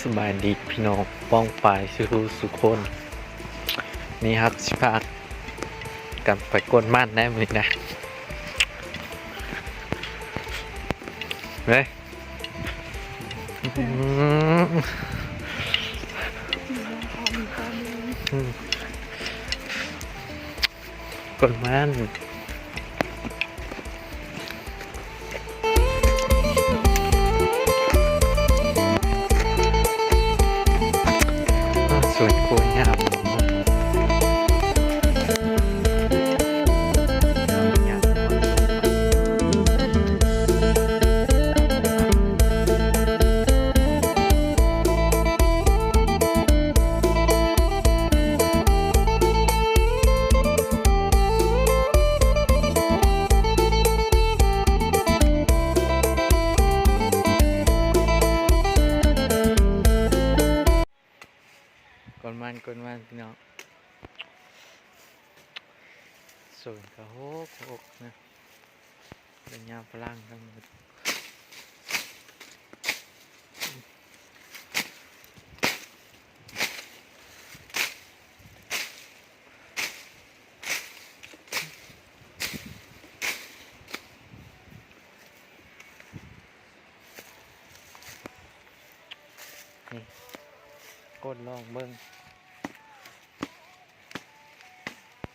ສະບາຍດີພີ່ນ້ອງປ້ອງປາຍສູ່ຜູ້ສູ່ຄົນ. ນີ້ເຮົາຊິພາກັນໄປກົນມັນແດ່ມື້ນີ້ນະ. ເອີຍ ອືມ ກົນມັນ ສວນກ້ວຍງາມ. ກົນມັນ ກົນມັນ ພີ່ນ້ອງ. ສວນກະໂຫກໂຫກນະ ເປັນຍາຝຣັ່ງທັງໝົດ. ນີ້ ກົນລອງເບິ່ງ.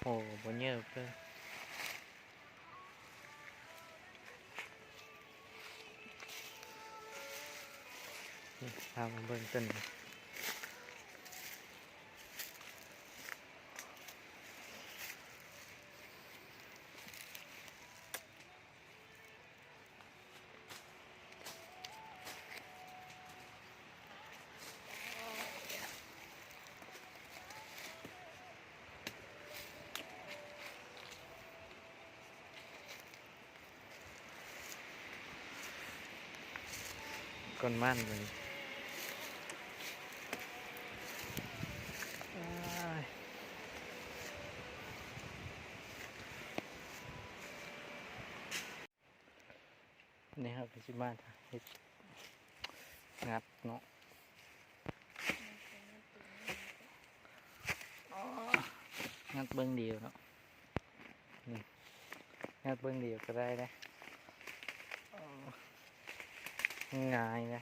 ໂອ້ ບໍ່ເຫຍີບເລີຍ. ນີ້ ພາມາເບິ່ງຕົ້ນນີ້. ກົນມັນ ນີ້ເຮົາກະຊິມາເຮັດ ງັດເນາະ. ງັດເບິ່ງດຽວເນາະ. ນີ້ ງັດເບິ່ງດຽວກະໄດ້ເດ້. ງ່າຍເດ້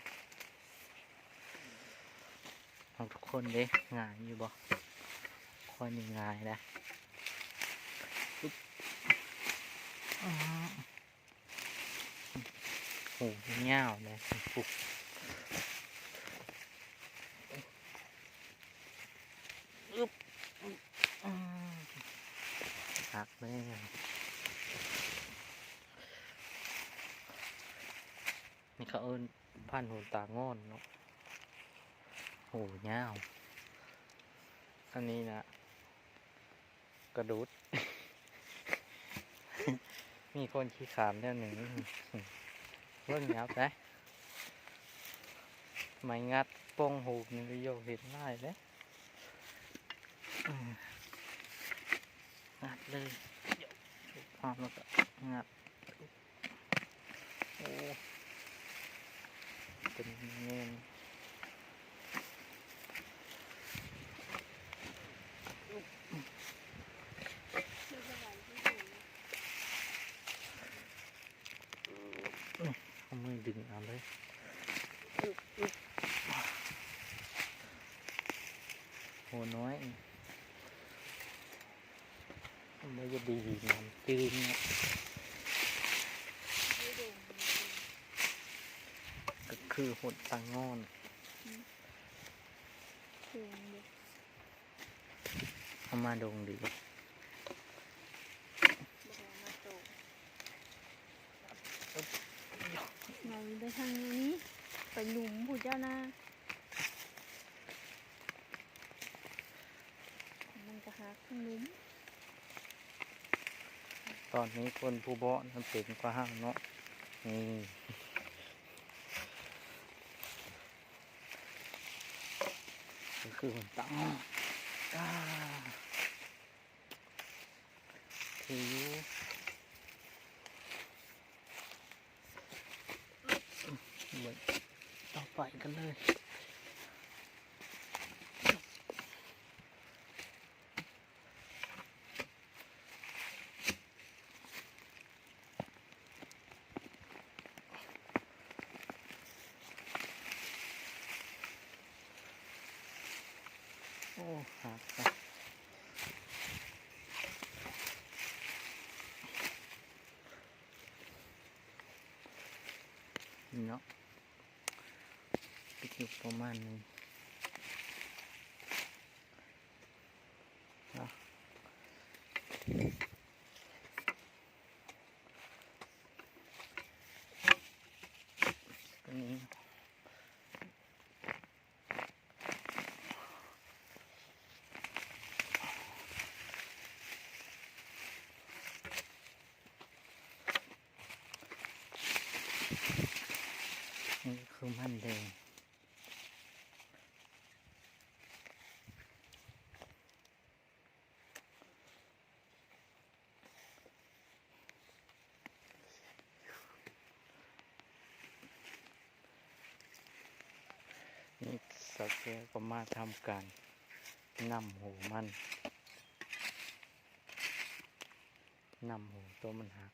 ເອົາທຸກຄົນເດ້. ງ່າຍຢູ່ບໍ່? ຂ້ອຍນີ້ງ່າຍເດ້. ໂຫ ຍາວເລີຍ ປຸກ ອຶບ ອືມ ຄັກເລີຍ. ນີ້ເຂົາເອີ້ນພັນໂຫນຕາງອນເນາະ. ໂຫ ຍາວ. ອັນນີ້ນະ ກະດູດ ມີຄົນຂີ້ຄ້ານແນວໜຶ່ງ. ເບິ່ງຫຍັບໄດ໋ ໄມ້ງັດປ່ອງຫູກນີ້ ໂຢ ເຫັນຫຼາຍເດ້. ອືມ ງັດເລີຍ ພາມແລ້ວກະງັດ. ໂອ້ ເປັນແນວນີ້. ເອົາມືດຶງເອົາເລີຍ. ໂຫ ນ້ອຍ. ມັນບໍ່ຢາກດີ ນ້ຳຈືນເນາະ. ກະຄືຫົດຕາງອນ. ອືມ ເອົາມາດົງດີ. ໄງໄດ້ທາງນີ້ ໄປຫຼຸມພຸ້ນເຈົ້ານະ. ມັນກະຫັກທັງລຸ່ມ. ຕອນນີ້ຄົນຜູ້ເບາະນັ້ນເປັນກວ່າເຮົາເນາະ. ນີ້ ກະຄືມັນຕັ້ງ ກາ ຄືຢູ່. ເບິ່ງຕໍ່ໄປກັນເລີຍ. ໂອ້ ຫັກໄປເນາະ ໄປຢູ່ປະມານນີ້ເນາະ. ນີ້ຄືມັນແດງ. ນີ້ສາວແກ້ວກໍມາທຳການນຳໂຫມັນ ນຳໂຫໂຕມັນຫັກ.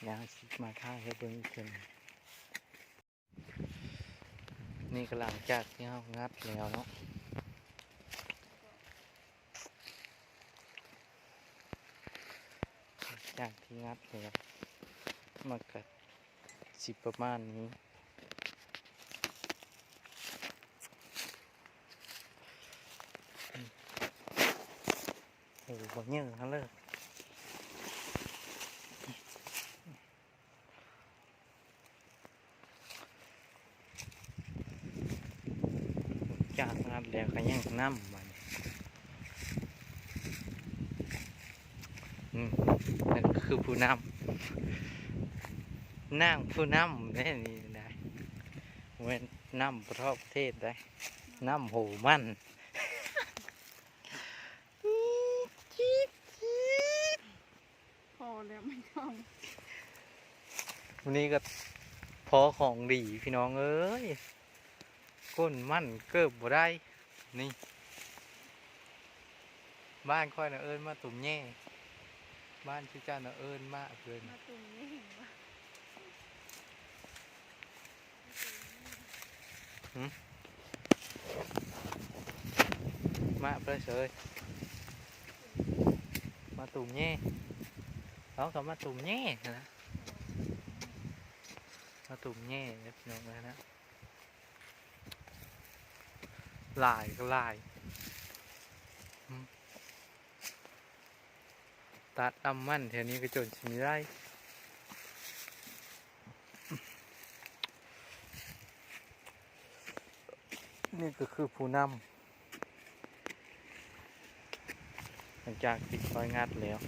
ດຽວຊິມາຖ່າຍໃຫ້ເບິ່ງອີກເທື່ອໜຶ່ງ. ນີ້ກໍຫຼັງຈາກທີ່ເຮົາງັດແລ້ວເນາະ ຫຼັງຈາກທີ່ງັດແລ້ວ ມັນກໍຊິປະມານນີ້. ໂອ້ ບໍ່ເຍີຫັ້ນເລີຍ. ຈາກນັ້ນແລ້ວກໍຍັງນຳບັດນີ້. ອືມ ນັ້ນຄືຜູ້ນຳ ນາງຜູ້ນຳເດ້ນີ້ນະ ບໍ່ແມ່ນນຳປະເທດໄດ໋ ນຳໂຫມັນ. ພໍແລ້ວ ມັນເຂົ້າ ມື້ນີ້ກໍພໍຂອງດີພີ່ນ້ອງເອີຍ ກົ້ນມັນເກີບບໍ່ໄດ້. ນີ້ ບ້ານຂ້ອຍນະເອີ້ນໝາກຕຸ່ມແຍ່ ບ້ານຊຸເຈົ້ານະເອີ້ນໝາກເພິ່ນ ໝາກຕຸ່ມແຍ່ຫວະ. ຫຶ ມາເພິ່ນເຊີຍ ໝາກຕຸ່ມແຍ່ ເຮົາກໍໝາກຕຸ່ມແຍ່ຫັ້ນນະ ໝາກຕຸ່ມແຍ່ເດີພີ່ນ້ອງເອີຍນະ ຫຼາຍກໍຫຼາຍ. ຕັດນ້ຳມັນແຖວນີ້ກໍຈົນຊິມີໄດ້. ນີ້ກໍຄືຜູ້ນຳ ຫຼັງຈາກທີ່ຂ້ອຍງັດແລ້ວ.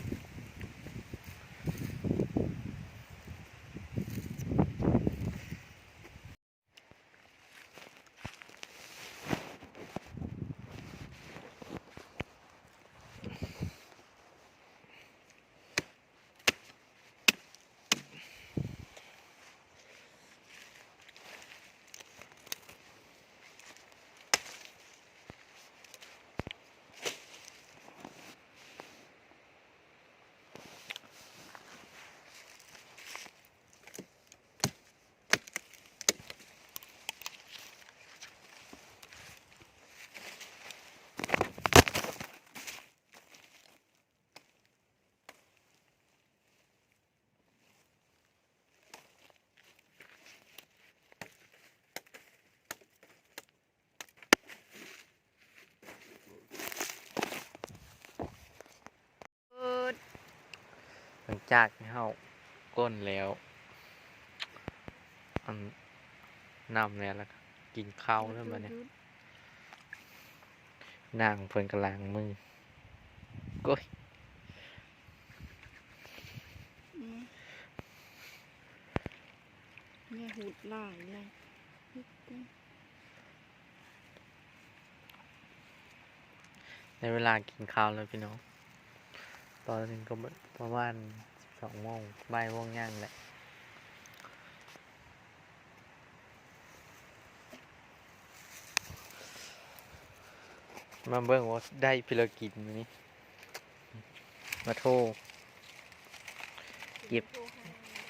ຫຼັງຈາກທີ່ເຮົາກົ້ນແລ້ວ ອັນ ນ້ຳແລ້ວ ແລ້ວກໍກິນເຂົ້າແລ້ວບັດນີ້ ນາງເພິ່ນກຳລັງມື ໂອ້ຍ ອືມ ແມ່ຫຸດຫຼາຍແລ້ວ. ໄດ້ເວລາກິນເຂົ້າແລ້ວພີ່ນ້ອງ ຕອນນີ້ກໍປະມານສິບສອງໂມງ ບ່າຍໂມງຫຍັງແຫຼະ. ມາເບິ່ງວ່າໄດ້ພິລະກິດມື້ນີ້ ມາໂທ ເກັບ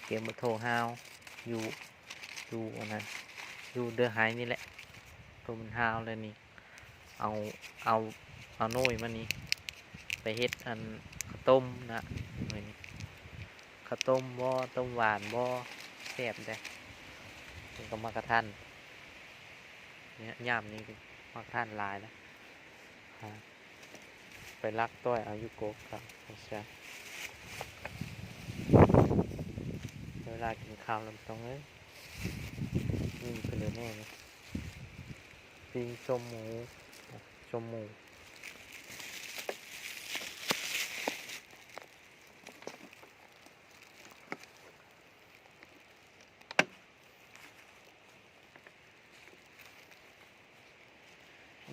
ເກັບມາໂທຫາວ ຢູ່ ຢູ່ອັນນັ້ນ ຢູ່ເດີໄຮນີ້ແຫຼະ ໂຕມັນຫາວແລ້ວນີ້ ເອົາ ເອົາ ເອົາໜ່ວຍມັນນີ້ ໄປເຮັດອັນ ເຂົ້າຕົ້ມນະ ໜ່ວຍນີ້ ເຂົ້າຕົ້ມບໍ ຕົ້ມຫວານບໍ ແຊບເດ້. ມັນກໍໝາກກະທັນ ຍາມນີ້ໝາກກະທັນຫຼາຍນະ. ໄປລັກຕ້ອຍເອົາຢູ່ກົກ ເວລາກິນເຂົ້າແລ້ວ ຕ້ອງເອີຍ ມີເພິ່ນແນ່ນີ້ ປີ້ງສົ້ມໝູ ສົ້ມໝູ.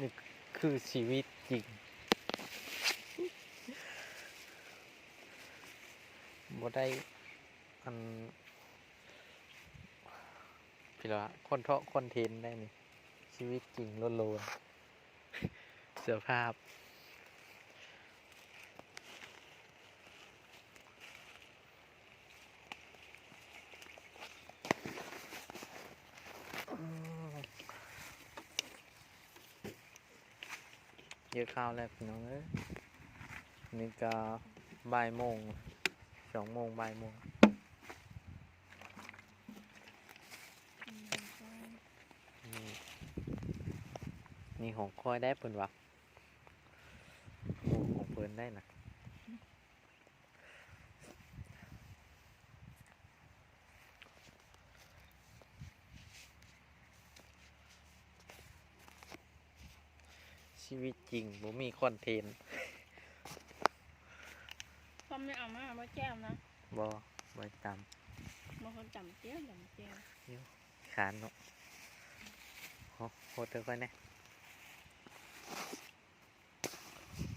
ນີ້ຄືຊີວິດຈິງ ບໍ່ໄດ້ ອັນ ພີ່ລະ ຄອນເທາະຄອນເທັນໄດ້ນີ້ ຊີວິດຈິງໂລດໆ ສະພາບ. ເອີ ເອີ ເຫຍື່ອເຂົ້າແລ້ວພີ່ນ້ອງເອີຍ ນີ້ກໍບ່າຍໂມງ ສອງໂມງ ບ່າຍໂມງ. ນີ້ ນີ້ຂອງຂ້ອຍໄດ໋ ເພິ່ນວ່າ ຂອງເພິ່ນໄດ໋ນະ. ຊີວິດຈິງບໍ່ມີຄອນເທັນ. ຄອມນີ້ເອົາມາບໍ່ແຈ່ວນະ? ບໍ່ ໄວ້ຕຳ ບໍ່ເຄີຍຕຳແຈ່ວ ຕຳແຈ່ວ ຢູ່ ຂີ້ຄ້ານເນາະ. ໂຫ ໂຫດເດີຂ້ອຍແດ່.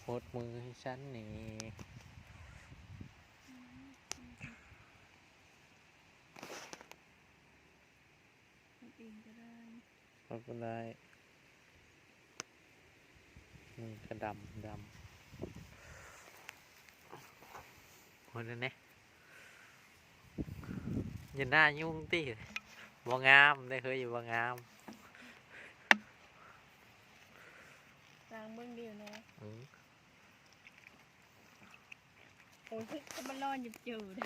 ໂຫດມືໃຫ້ຊັ້ນນີ້ ເຮັດເອງກໍໄດ້ ເຮັດກໍໄດ້ ມືກໍດຳ ດຳ ໂຫດແດ່. ຢ່າໜ້າຫຍຸ້ງຕິ ບໍ່ງາມເດ້ເຮີ້ຍ ບໍ່ງາມ. ລອງເບິ່ງດີເນາະ ອືມ ໂອ້ຍ ຄືມັນຮ້ອນຢູ່ເຈີເດ້.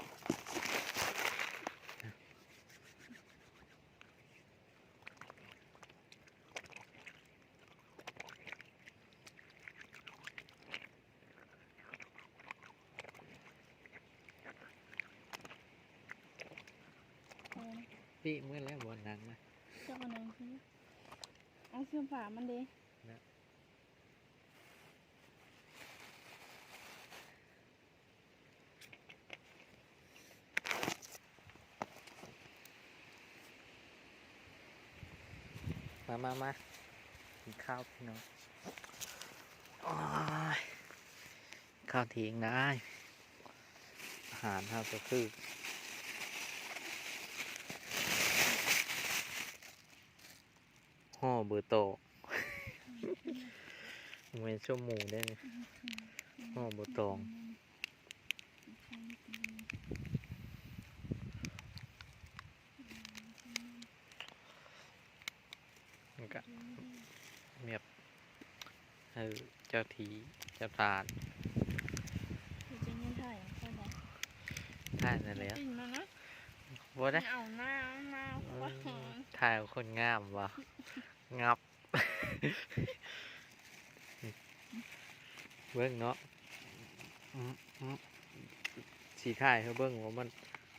ເອີ ເປະໝົດແລ້ວບ່ອນນັ່ງນະ ເຈົ້າກໍນັ່ງຄື ເອົາເສື້ອຜ້າມັນເດ້ນະ. ມາ ມາ ມາ ກິນເຂົ້າພີ່ນ້ອງ. ໂອ້ຍ ເຂົ້າຖຽງໄດ້ ອາຫານເຮົາກໍຄື ຫໍ່ເບີຕອງ ບໍ່ແມ່ນສົ້ມໝູເດ້ນີ້ ຫໍ່ເບີຕອງ. ມັນກະແບບ ເອີ ເຈົ້າທີ່ເຈົ້າທານ ເຈົ້າຍັງຖ່າຍຂ້ອຍບໍ່? ຖ່າຍນັ້ນແຫຼະ ບໍ່ໄດ້ ເອົາໜ້າມາ ເອີ ຖ່າຍຄົນງາມວ່າ ງັບ ເບິ່ງເນາະ ອືມ ອືມ ຊິຖ່າຍໃຫ້ເບິ່ງວ່າມັນ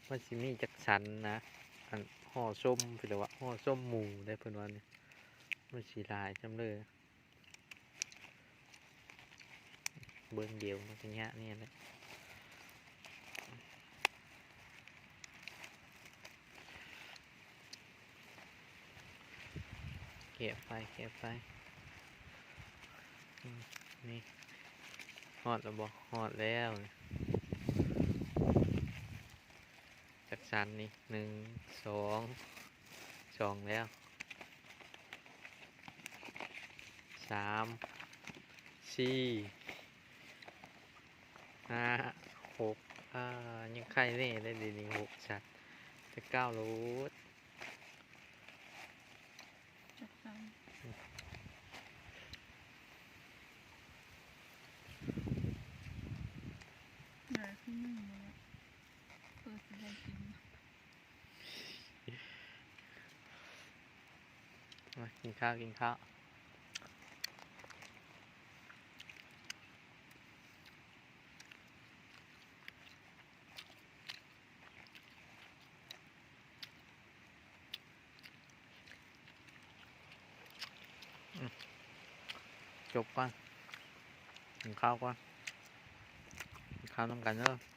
ມັນຊິມີຈັກຊັ້ນນະ ອັນຫໍ່ສົ້ມ ເພິ່ນວ່າຫໍ່ສົ້ມໝູໄດ໋ ເພິ່ນວ່ານີ້ ມັນຊິຫຼາຍສ່ຳໃດ. ເບິ່ງດຽວມັນກໍຍາກນີ້ແຫຼະ ແກະໄປ ແກະໄປ ອືມ ນີ້ ຮອດແລ້ວບໍ່? ຮອດແລ້ວ. ຈັກຊັ້ນນີ້ ໜຶ່ງ ສອງ ສອງແລ້ວ ສາມ ສີ່ ຫ້າ ຫົກ ອ່າ ຍັງໄຄແນ່ໄດ໋ ດຽວນີ້ຫົກຊັດ ແຕ່ເກົ່າໂລດ. ຈັກສາມ ຫຼາຍຄືໜຶ່ງແລ້ວ ເປີດຊິໄດ້ກິນ. ມາກິນເຂົ້າ ກິນເຂົ້າ. ຈົບກ່ອນ ກິນເຂົ້າກ່ອນ ກິນເຂົ້ານຳກັນເດີ.